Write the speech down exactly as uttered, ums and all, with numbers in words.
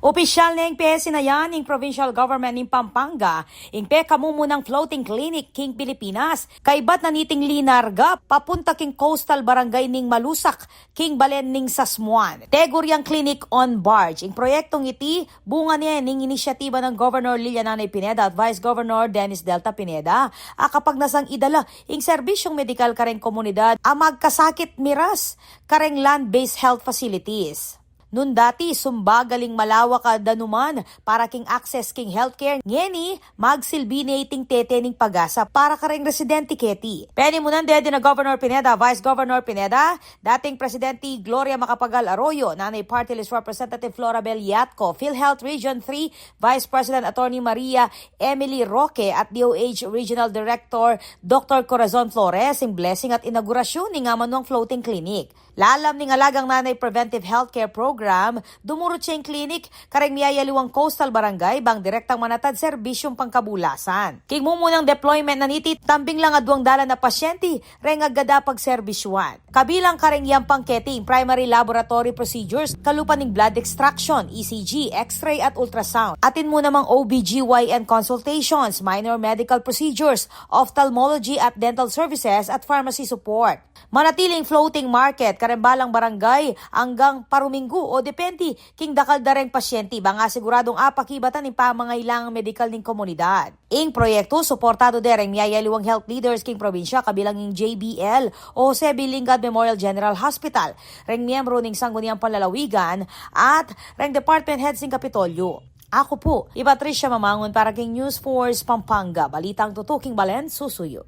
Opisyal neng pesinayan ning provincial government ning Pampanga ing pekamumunang floating clinic king Pilipinas, kaybat na niting linarga papunta king coastal barangay ning Malusak, king balen ning Sasmuan. Tegur yang clinic on barge. Ing proyektong iti, bunga ne ning inisyatiba nang Governor Lilia Nanay Pineda at Vice Governor Dennis Delta Pineda, a kapagnasang idala ing serbisyong medikal kareng komunidad a magkasakit miras kareng land-based health facilities. Nung dati, sumbaga ling malawak a danuman para king access king healthcare, ngeni, magsilbi ne iting tete ning pag-asa para kareng residente keti. Penimunan de dina Governor Pineda, Vice Governor Pineda, dating Presidente Gloria Macapagal Arroyo, Nanay Party List Representative Florabel Yatco, PhilHealth Region three Vice President Attorney Maria Emily Roque at D O H Regional Director Doctor Corazon Flores, ing blessing at inaugurasyon ning amanuang floating clinic. Lalam ning Alagang Nanay Preventive Healthcare Program, dumurut ya ing clinic kareng miyayaliwang coastal barangay bang direktang manatad serbisyong pangkabulasan. King mumunang deployment na niti, tambing lang aduang dalan a pasyente reng agad a pagserbisyuan. Kabilang kareng yampang keti ing primary laboratory procedures, kalupa ning blood extraction, E C G, X-ray at ultrasound. Atin mu namang O B G Y N consultations, minor medical procedures, ophthalmology at dental services at pharmacy support. Manatiling floating market kareng balang barangay anggang paruminggu o depende king dakal da reng pasyente bang asiguradung apakibatan ing pamangailangang medikal ning komunidad. Ing proyektu suportadu de reng miyayaliwang health leaders king probinsya kabilang ing J B L o Jose B. Lingad Memorial General Hospital, reng miyembro ning Sangguniang Panlalawigan at reng department heads ning Kapitolyo. Aku pu i Patricia Mamangun para king News Force Pampanga, balitang tutuking balen susuyu.